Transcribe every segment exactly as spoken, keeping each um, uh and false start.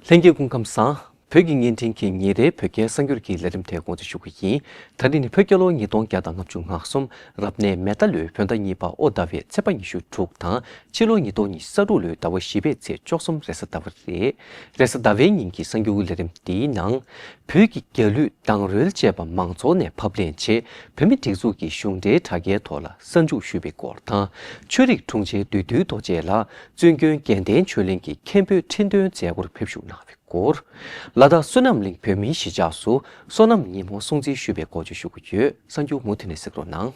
ལྷན་རྒྱས་སྐུ་ཁམས་བཟང་། བོད་ཀྱི་བརྙན་འཕྲིན་གྱི་ཉིན་རེའི་བོད་སྐད་གསར་འགྱུར་གྱི་ལས་རིམ་དེ་འགོ་འཛུགས་ཞུ་གི་ཡིན། ད་རིང་ནི་བོད་རྒྱལ་ལོ་ཉིས་སྟོང་བརྒྱ་དང་ལྔ་བཅུ་ང་གསུམ་རབ་གནས་མེ་རྟ་ལོའི་བོད་ཟླ་གཉིས་པ་ཨོ་ཟླ་བའི་ཚེས་པ་ཉི་ཤུ་དྲུག་དང་ཕྱི་ལོ་ཉིས་སྟོང་ཉི་ཤུ་རྩ་དྲུག་ལོའི་ཟླ་བ་བཞི་པའི་ཚེས་བཅུ་གསུམ་རེས་གཟའ་ཟླ་བ་རེད། རེས་གཟའ་ཟླ་བའི་ཉིན་གྱི་གསར་འགྱུར་ལས་རིམ་འདིའི་ནང་། བོད་ཀྱི་རྒྱལ་གླུས་གདངས་རོལ་བཅས་པ་མང་ཚོགས་ནས་ཕབ་ལེན་བྱས། བོད་མིའི་སྒྲིག་འཛུགས་ཀྱི་གཞུང་འབྲེལ་དྲ་རྒྱའི་ཐོག་ལ་གསར་འཇུག་ཞུས་པའི་སྐོར་དང་། ཆོས་རིག་དྲུང་ཆེ་བདུད་འདུལ་རྡོ་རྗེ་ལགས་བཙུན་དགོན་དགེ་ལྡན་ཆོས་གླིང་གི་མཁན་པོའི་ཁྲི་འདོན་མཛད་སྒོར་ཕེབས་བཞུགས་གནང་བའི་སྐོར། ལ་དྭགས་བསོད་ནམས་གླིང་བོད་མིའི་གཞིས་ཆགས་སུ་བསོད་ནམས་ཉིན་མོ་སྲུང་བརྩི་ཞུས་པའི་སྐོར་བཅས་ཞུ་གི་ཡོད། གསར་འགྱུར་མུ་མཐུད་ནས་གཟིགས་རོགས་གནང་།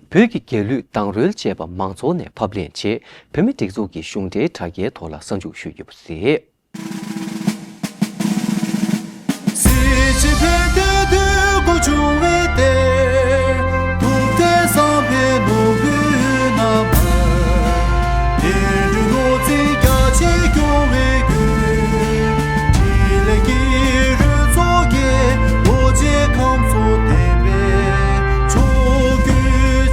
བོད་ཀྱི་རྒྱལ་གླུས་གདངས་རོལ་བཅས་པ་མང་ཚོགས་ནས་ཕབ་ལེན་བྱས། བོད་མིའི་སྒྲིག་འཛུགས་ཀྱི་གཞུང་འབྲེལ་དྲ་རྒྱའི་ཐོག་ལ་གསར་འཇུག་ཞུས་ཡོད་པ་རེད། གཟི་བརྗིད་འཕེལ་དུས་དུས་འགོ་བྱུང་བའི་གཏེར། ཐུབ་བསྟན་བསམ་འཕེལ་ནོར་བུའི་རྣམ་པར། བདེན་གྲུབ་ནོར་འཛིན་རྒྱ་ཆེར་སྐྱོང་བའི་མགོན། འཕྲིན་ལས་ཀྱི་རོལ་ཚོགས་ཀྱིས། རྡོ་རྗེ་ཁམས་གསུམ་བསྟན་པའི་ཕྱོགས། ཕྱོགས་ཀུན་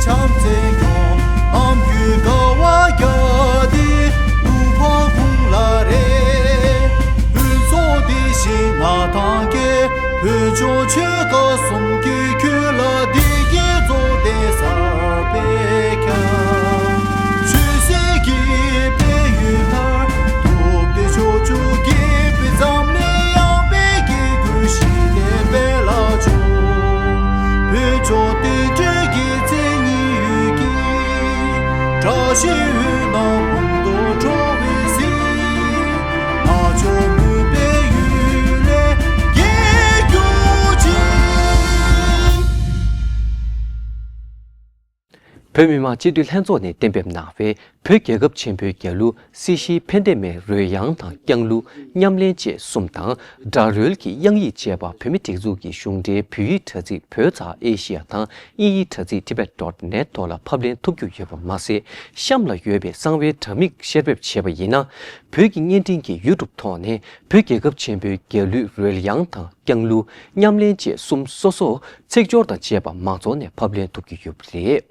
བྱམས་བརྩེས་སྐྱོང་། ནམ་རྒྱུན་དགའ་བ་རྒྱས་ཏེ། ལུང་པ་ཀུན་ལ་རེ། ཕུན་ཚོགས་དེ་བཞིན་ངག་དང་འཁོད། བོད་ལྗོངས་ཆོལ་ཁ་གསུམ་གྱི་ཁྱོན་ལ། བདེ་སྐྱིད་རྫོགས་ལྡན་གསར་པའི་ཁྱབ། ཆོས་སྲིད་ཀྱི་སྤེལ་ཡུལ་ལྟར། ཐུབ་བསྟན་ཕྱོགས་བཅུར་རྒྱས་པའི་འཛམ་གླིང་ཡངས་པའི་རྒྱལ་ཀུན་ཞི་བདེ་དཔལ་ལ་འབྱོར། བོད་ལྗོངས་བསྟན་འགྲོའི་རྒྱལ་མཚན་སྙིང་དབུས་ཀྱི། དགྲ་ཤེད་འོད་སྣང་སྐུ་མདོག་འཕྲོ་བའི་གཟིས། རྣལ་འབྱོར་མོས་པའི་ཡུལ་ལས་རྒྱལ་གྱུར་ཅིག། བོད་མི་མང་སྤྱི་འཐུས་ལྷན་ཚོགས་ནས་གཏན་འབེབས་གནང་བའི་བོད་རྒྱལ་ཁབ་ཆེན་པོའི་རྒྱལ་གླུ་སྲིད་ཞིའི་ཕན་བདེ་མའི་རོལ་དབྱངས་དང་། རྐྱང་གླུ་ཉམས་ལེན་བཅས་གསུམ་དང་། སྒྲ་རོལ་གྱི་དབྱངས་ཡིག་བཅས་པ་བོད་མིའི་སྒྲིག་འཛུགས་ཀྱི་གཞུང་འབྲེལ་བོད་ཡིག་དྲ་ཚིགས་བོད་ཚགས་ཨེ་ཤི་ཡ་དང་དབྱིན་ཡིག་དྲ་ཚིགས་tibet dot net ཐོག་ལ་ཕབ་ལེན་ཐུབ་རྒྱུ་ཡོད་པ་མ་ཟད། གཤམ་ལ་ཡོད་པའི་གསང་བའི་དྲ་མིག་བཤེར་འབེབས་བྱས་པ་ཡིན་ན། བོད་ཀྱི་བརྙན་འཕྲིན་གྱི་ཡུ་ཊུབ་ཐོག་ནས་བོད་རྒྱལ་ཁབ་ཆེན་པོའི་རྒྱལ་གླུའི་རོལ་དབྱངས་དང་། རྐྱང་གླུ། ཉམས་ལེན་བཅས་གསུམ་སོ་སོར་ཚིག་སྦྱོར་དང་བཅས་པ་མང་ཚོགས་ནས་ཕབ་ལེན་ཐུབ་ཀྱི་ཡོད་པ་རེད།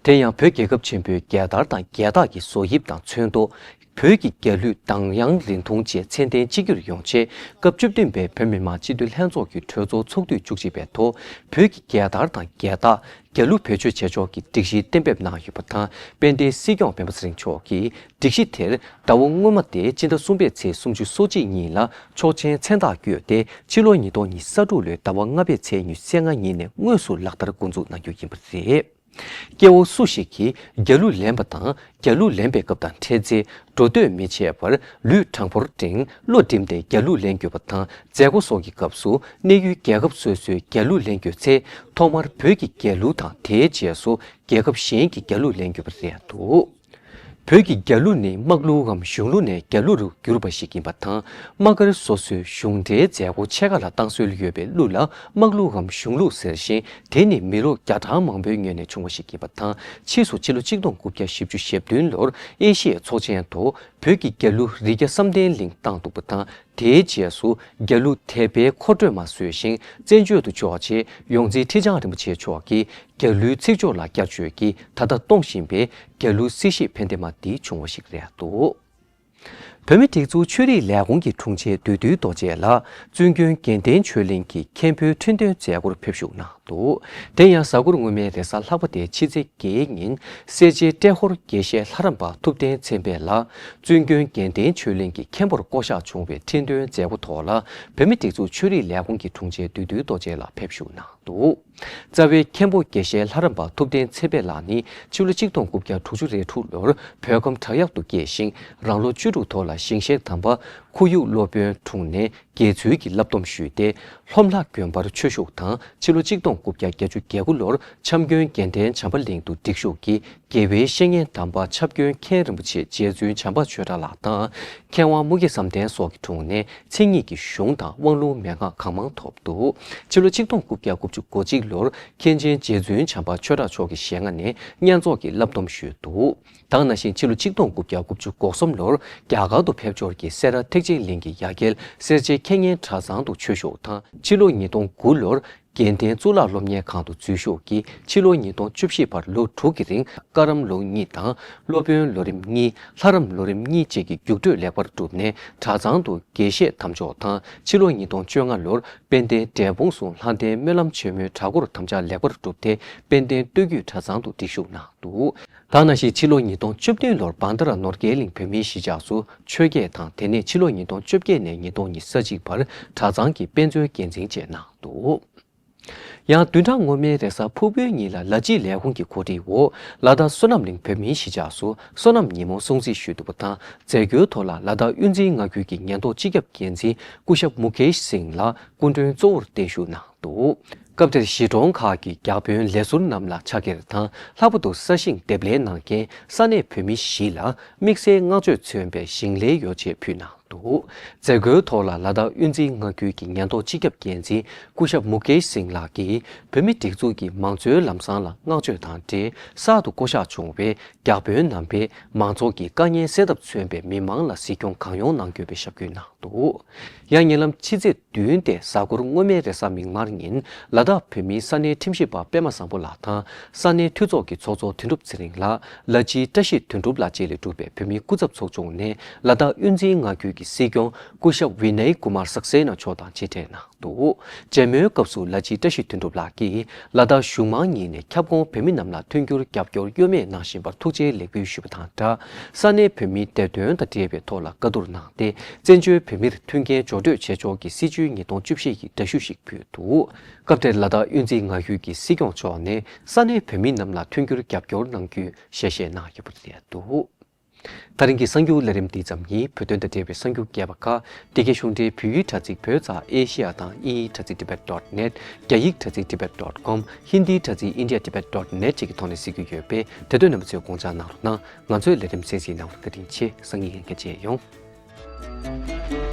དེ་ཡང་བོད་རྒྱལ་ཁབ་ཆེན་པོའི་རྒྱལ་དར་དང་རྒྱལ་རྟགས་ཀྱི་བཟོ་དབྱིབས་དང་ཚོན་མདོག་བོད་ཀྱི་རྒྱལ་གླུའི་གདངས་དབྱངས་རིང་ཐུང་བཅས་མཚན་ལྡན་གཅིག་གྱུར་ཡོང་ཆེད། སྐབས་བཅུ་བདུན་པའི་བོད་མི་མང་སྤྱི་འཐུས་ལྷན་ཚོགས་ཀྱི་གྲོས་ཚོགས་ཚོགས་དུས་བཅུ་གཅིག་པའི་ཐོག་བོད་ཀྱི་རྒྱལ་དར་དང་རྒྱལ་རྟགས། རྒྱལ་གླུ་བེད་སྤྱོད་བྱེད་ཕྱོགས་ཀྱི་སྒྲིག་གཞི་གཏན་འབེབས་གནང་ཡོད་པ་དང་། དཔལ་ལྡན་སྲིད་སྐྱོང་སྤེན་པ་ཚེ་རིང་མཆོག་གིས་སྒྲིག་གཞི་དེར་ཟླ་བ་སྔོན་མ་སྟེ་སྤྱི་ཟླ་གསུམ་པའི་ཚེས་སུམ་ཅུ་སོ་གཅིག་ཉིན་ལ་ཆོག་མཆན་མཚན་རྟགས་བཀོད་དེ། ཕྱི་ལོ་ཉིས་སྟོང་ཉི་ཤུ་རྩ་དྲུག་ལོའི་ཟླ་བ་ལྔ་པའི་ཚེས་ཉི་ཤུ་རྩ་ལྔ་ཉིན་ནས་དངོས་སུ་ལག་བསྟར་འགོ་འཛུགས་གནང་རྒྱུ་ཡིན་པ་རེད། སྐྱེ་བོ་སུ་ཞིག་གིས་རྒྱལ་གླུ་ལེན་པ་དང་། རྒྱལ་གླུ་ལེན་པའི་སྐབས་དང་འཕྲད་ཚེ། འགྲོ་སྡོད་མི་བྱེད་པར་ལུས་དྲང་པོར་འགྲེང་། བློ་བསྒྲིམས་ཏེ་རྒྱལ་གླུ་ལེན་དགོས་པ་དང་། མཛད་སྒོ་སོགས་ཀྱི་སྐབས་སུ་གནས་ཡུལ་རྒྱལ་ཁབ་སོ་སོའི་རྒྱལ་གླུ་ལེན་དགོས་ཚེ། ཐོག་མར་བོད་ཀྱི་རྒྱལ་གླུ་དང་། དེའི་རྗེས་སུ་རྒྱལ་ཁབ་གཞན་གྱི་རྒྱལ་གླུ་ལེན་དགོས་པ་རེད་འདུག། བོད་ཀྱི་རྒྱལ་གླུ་ནི་དམག་གླུའམ་གཞུང་གླུ་ནས་རྒྱལ་གླུ་རུ་གྱུར་པ་ཞིག་ཡིན་པ་དང་། དམག་སྒར་སོ་སོའི་གཞུང་འབྲེལ་མཛད་སྒོ་ཆེ་ཁག་ལ་བཏང་སྲོལ་ཡོད་པའི་གླུ་ལ་དམག་གླུའམ་གཞུང་གླུ་ཟེར་ཞིང་། དེ་ནི་མི་ལོ་བརྒྱ་ཕྲག་མང་པོའི་སྔོན་ནས་བྱུང་བ་ཞིག་ཡིན་པ་དང་། ཕྱིས་སུ་ཕྱི་ལོ་ཆིག་སྟོང་དགུ་བརྒྱ་བཞི་བཅུ་ཞེ་བདུན་ལོར་ཨེ་ཤི་ཡའི་ཚོགས་ཆེན་དུ་བོད་ཀྱི་རྒྱལ་གླུ་རི་རྒྱ་བསམ་གཏན་གླིང་བཏང་འདུག་པ་དང་། དེའི་རྗེས་སུ་རྒྱལ་གླུ་དད་པའི་འཁོར་སྤྲོད་མ་བཟོས་ཤིང་། བཙན་བྱོལ་དུ་འབྱོར་རྗེས་ཡོངས་འཛིན་ཁྲི་བྱང་རིན་པོ་ཆེ་མཆོག་གིས་རྒྱལ་གླུའི་ཚིག་སྦྱོར་ལ་བསྐྱར་བཅོས་ཀྱིས་ད་ལྟ་གཏོང་བཞིན་པའི་རྒྱལ་གླུ་སྲིད་ཞིའི་ཕན་བདེ་མ་འདི་བྱུང་བ་ཞིག་རེད་འདུག། བོད་མིའི་སྒྲིག་འཛུགས་ཆོས་རིག་ལས་ཁུངས་ཀྱི་དྲུང་ཆེ་བདུད་འདུལ་རྡོ་རྗེ་ལགས་བཙུན་དགོན་དགེ་ལྡན་ཆོས་གླིང་གི་མཁན་པོའི་ཁྲི་འདོན་མཛད་སྒོར་ཕེབས་བཞུགས་གནང་འདུག། དེ་ཡང་གཟའ་འཁོར་སྔོན་མའི་རེས་གཟའ་ལྷག་པ་སྟེ་ཕྱི་ཚེས་བརྒྱད་ཉིན་སེར་བྱེས་ཏྲེ་ཧོར་དགེ་བཤེས་ལྷ་རམས་པ་ཐུབ་བསྟན་ཚེ་འཕེལ་ལགས་བཙུན་དགོན་དགེ་ལྡན་ཆོས་གླིང་གི་མཁན་པོར་བསྐོ་གཞག་བྱུང་བའི་ཁྲི་འདོན་མཛད་སྒོ་ཐོག་ལ་བོད་མིའི་སྒྲིག་འཛུགས་ཆོས་རིག་ལས་ཁུངས་ཀྱི་དྲུང་ཆེ་བདུད་འདུལ་རྡོ་རྗེ་ལགས་ཕེབས་བཞུགས་གནང་འདུག། རྩ་བའི་མཁན་པོ་དགེ་བཤེས་ལྷ་རམས་པ་ཐུབ་བསྟན་ཚེ་འཕེལ་ལགས་ནི་ཕྱི་ལོ་ཆིག་སྟོང་དགུ་བརྒྱ་དྲུག་ཅུ་རེ་དྲུག་ལོར་བོད་ཁམས་བྲག་གཡབ་ཏུ་སྐྱེས་ཤིང་། རང་ལོ་བཅུ་དྲུག་ཐོག་ལ་ཞིང་གཤེགས་དམ་པ་ཁོར་ཡུག་སློབ་དཔོན་དྲུང་ནས་དགེ་ཚུལ་གྱི་བསླབ་སྡོམ་ཞུས་ཏེ། ལྷོ་ལྷ་དགོན་པར་ཆོས་ཞུགས་དང་། ཕྱི་ལོ་ཆིག་སྟོང་དགུ་བརྒྱ་བརྒྱད་ཅུ་གྱ་དགུ་ལོར་ཆབ་མགོན་དགེ་ལྡན་བྱམས་པ་གླིང་དུ་སྒྲིག་ཞུགས་ཀྱིས། དགེ་བའི་བཤེས་གཉེན་དམ་པ་ཆབ་མགོན་མཁན་རིན་པོ་ཆེ་རྗེ་བཙུན་བྱམས་པ་ཆོས་གྲགས་ལགས་དང་། མཁས་དབང་དམུ་དགེ་བསམ་གཏན་སོགས་ཀྱི་དྲུང་ནས་མཚན་ཉིད་ཀྱི་གཞུང་དང་དབང་ལུང་མན་ངག་གང་མང་ཐོབ་འདུག། ཕྱི་ལོ་ཆིག་སྟོང་དགུ་བརྒྱ་དགུ་བཅུ་གོ་གཅིག་ལོར་མཁན་ཆེན་རྗེ་བཙུན་བྱམས་པ་ཆོས་གྲགས་མཆོག་གི་ཞལ་སྔ་ནས་བསྙེན་རྫོགས་ཀྱི་བསླབ་སྡོམ་ཞུས་འདུག། ད་ག་ནང་བཞིན་ཕྱི་ལོ་ཆིག་སྟོང་དགུ་བརྒྱ་དགུ་བཅུ་གོ་གསུམ་ལོར་རྒྱ་གར་དུ་ཕེབས་འབྱོར་གྱི་སེ་ར་ཐེག་ཆེན་གླིང་གི་ཡ་གྱལ་སེར་བྱེས་ཁེ་ཉན་གྲྭ་ཚང་དུ་ཆོས་ཞུགས་དང་། ཕྱི་ལོ་ཉིས་སྟོང་དགུ་ལོར་དགེ་ལྡན་གཙུག་ལག་སློབ་གཉེར་ཁང་དུ་འཛུལ་ཞུགས་ཀྱིས་ཕྱི་ལོ་ཉིས་སྟོང་བཅུ་བཞི་བར་ལོ་དྲུག་གི་རིང་བཀའ་རམས་ལོ་གཉིས་དང་སློབ་དཔོན་ལོ་རིམ་གཉིས། ལྷ་རམས་ལོ་རིམ་གཉིས་བཅས་ཀྱི་རྒྱུགས་སྤྲོད་ལེགས་པར་བསྒྲུབས་ནས་གྲྭ་ཚང་དུ་དགེ་བཤེས་དམ་འཇོག་དང་། ཕྱི་ལོ་ཉིས་སྟོང་བཅོ་ལྔ་ལོར་དཔལ་ལྡན་འབྲས་སྤུངས་སུ་ལྷ་ལྡན་སྨོན་ལམ་ཆེན་མོའི་གྲྭ་སྐོར་དམ་བཅའ་ལེགས་པར་བསྒྲུབས་ཏེ་དཔལ་ལྡན་སྟོད་བརྒྱུད་གྲྭ་ཚང་དུ་སྒྲིག་ཞུགས་གནང་འདུག་ད་ག་ནང་བཞིན་ཕྱི་ལོ་ཉིས་སྟོང་བཅུ་བདུན་ལོར་བན་དྷ་ར་ནོར་རྒྱས་གླིང་བོད་མིའི་གཞིས་ཆགས་སུ་ཆོས་དགེ་དང་། དེ་ནས་ཕྱི་ལོ་ཉིས་སྟོང་བཅོ་བརྒྱད་ནས་ཉིས་སྟོང་ཉི་ཤུ་རྩ་གཅིག་བར་གྲྭ་ཚང་གི་དཔེ་མཛོད་འགན་འཛིན་བཅས་གནང་འདུག་ཡང་བདུན་ཕྲག་སྔོན་མའི་རེས་གཟའ་ཕུར་བུའི་ཉིན་ལ་ལ་སྤྱིའི་ལས་ཁུངས་ཀྱི་གོ་སྒྲིག་འོག་ལ་དྭགས་བསོད་ནམས་གླིང་བོད་མིའི་གཞིས་ཆགས་སུ་བསོད་ནམས་ཉིན་མོ་སྲུང་བརྩི་ཞུས་འདུག་པ་དང་། མཛད་སྒོའི་ཐོག་ལ་ལ་དྭགས་དབུས་འཛིན་མངའ་ཁུལ་གྱི་ཉེན་རྟོག་སྤྱི་ཁྱབ་འགན་འཛིན་སྐུ་ཞབས་མུ་ཀེཤ་སིང་ལགས་སྐུ་མགྲོན་གཙོ་བོར་བརྟན་བཞུགས་གནང་འདུག་སྐབས་དེར་གཞིས་གྲོང་ཁག་གི་བརྒྱ་དཔོན་ལས་ཟུར་རྣམས་ལ་ཕྱག་འཁྱེར་དང་། ལྷག་པར་དུ་ས་ཞིང་འདེབས་ལེན་གནང་མཁན་ས་གནས་བོད་མི་བཞི་ལ་དམིགས་བསལ་བསྔགས་བརྗོད་མཚོན་པའི་ཞིང་ལས་ཡོ་བྱད་ཕུལ་གནང་འདུག་མཛད་སྒོའི་ཐོག་ལ་ལ་དྭགས་དབུས་འཛིན་མངའ་ཁུལ་གྱི་ཉེན་རྟོག་སྤྱི་ཁྱབ་འགན་འཛིན་སྐུ་ཞབས་མུ་ཀེཤ་སིང་ལགས་ཀྱིས་བོད་མིའི་སྒྲིག་འཛུགས་ཀྱི་མང་གཙོའི་ལམ་བཟང་ལ་བསྔགས་བརྗོད་དང་འབྲེལ། གསར་དུ་བསྐོ་གཞག་བྱུང་བའི་བརྒྱ་དཔོན་རྣམ་པས་མང་ཚོགས་ཀྱི་དཀའ་ངལ་སེལ་ཐབས་མཚོན་པའི་མི་མང་ལ་གཟིགས་སྐྱོང་གང་ཡོང་གནང་དགོས་པའི་ཞབས་སྐུལ་གནང་འདུག་ཡང་ཉེ་ལམ་ཕྱི་ཚེས་བདུན་སྟེ་གཟའ་འཁོར་སྔོན་མའི་རེས་གཟའ་མིག་དམར་ཉིན་ལ་དྭགས་བོད་མིའི་ས་གནས་ཁྲིམས་ཞིབ་པ་པད་མ་བཟང་པོ་ལགས་དང་ས་གནས་འཐུས་ཚོགས་ཀྱི་ཚོགས་གཙོ་དོན་གྲུབ་ཚེ་རིང་ལགས། ལ་སྤྱིའི་བཀྲ་ཤིས་དོན་གྲུབ་ལགས་བཅས་ལས་གྲུབ་པའི་བོད་མིའི་སྐུ་ཚབ་ཚོགས་ཆུང་ནས་ལ་དྭགས་དབུས་འཛིན་མངའ་ཁུལ་གྱི་སྲིད་སྐྱོང་སྐུ་ཞབས་ཝི་ནའི་ཀུ་མར་སག་སེ་ན་མཆོག་དང་མཇལ་འཕྲད་གནང་འདུག་མཇལ་མོལ་སྐབས་སུ་ལ་སྤྱིའི་བཀྲ་ཤིས་དོན་གྲུབ་ལགས་ཀྱིས་ལ་དྭགས་གཞུང་མང་གཉིས་ནས་ཁྱབ་ཁོངས་བོད་མི་རྣམས་ལ་མཐུན་འགྱུར་རྒྱབ་སྐྱོར་གཡོ་མེད་གནང་བཞིན་པར་ཐུགས་རྗེའི་ལེགས་འབུལ་ཞུས་པ་དང་སྦྲགས། ས་གནས་བོད་མིའི་བདེ་དོན་དང་འབྲེལ་བའི་ཐོག་ལ་བཀའ་བསྡུར་གནང་སྟེ། བཙན་བྱོལ་བོད་མིར་མཐུན་རྐྱེན་སྦྱོར་སྤྲོད་བྱེད་ཕྱོགས་ཀྱི་སྲིད་བྱུས་ཉིས་སྟོང་བཅུ་བཞི་ཡི་འདྲ་བཤུས་ཤིག་ཕུལ་འདུག་སྐབས་དེར་ལ་དྭགས་དབུས་འཛིན་མངའ་ཁུལ་གྱི་སྲིད་སྐྱོང་མཆོག་ནས་ས་གནས་བོད་མི་རྣམས་ལ་མཐུན་འགྱུར་རྒྱབ་སྐྱོར་གནང་རྒྱུའི་ཞལ་བཞེས་གནང་ཡོད་པ་རེད་འདུག་ད་རིང་གི་གསར་འགྱུར་ལས་རིམ་འདི་ཙམ་ཡིན། བོད་དོན་དང་འབྲེལ་བའི་གསར་འགྱུར་རྒྱས་པ་ཁག་འདི་གའི་གཞུང་འབྲེལ་བོད་ཡིག་དྲ་ཚིགས་བོད་ཙ་ཨེ་ཤི་ཡ་དང་དབྱིན་ཡིག་དྲ་ཚིགས་tibet dot net། རྒྱ་ཡིག་དྲ་ཚིགས་tibet dot com། ཧིན་དིའི་དྲ་ཚིགས་india tibet dot net བཅས་ཀྱི་ཐོག་ནས་གཟིགས་རྒྱུ་ཡོད་པས། དེ་དོན་རྣམ་པ་ཚོས་དགོངས་འཇགས་གནང་རོགས་གནང་། ང་ཚོའི་ལས་རིམ་གསན་གཟིགས་གནང་བར་བཀའ་དྲིན་ཆེ། སང་ཉིན་ཡང་བསྐྱར་མཇལ་ཡོང་།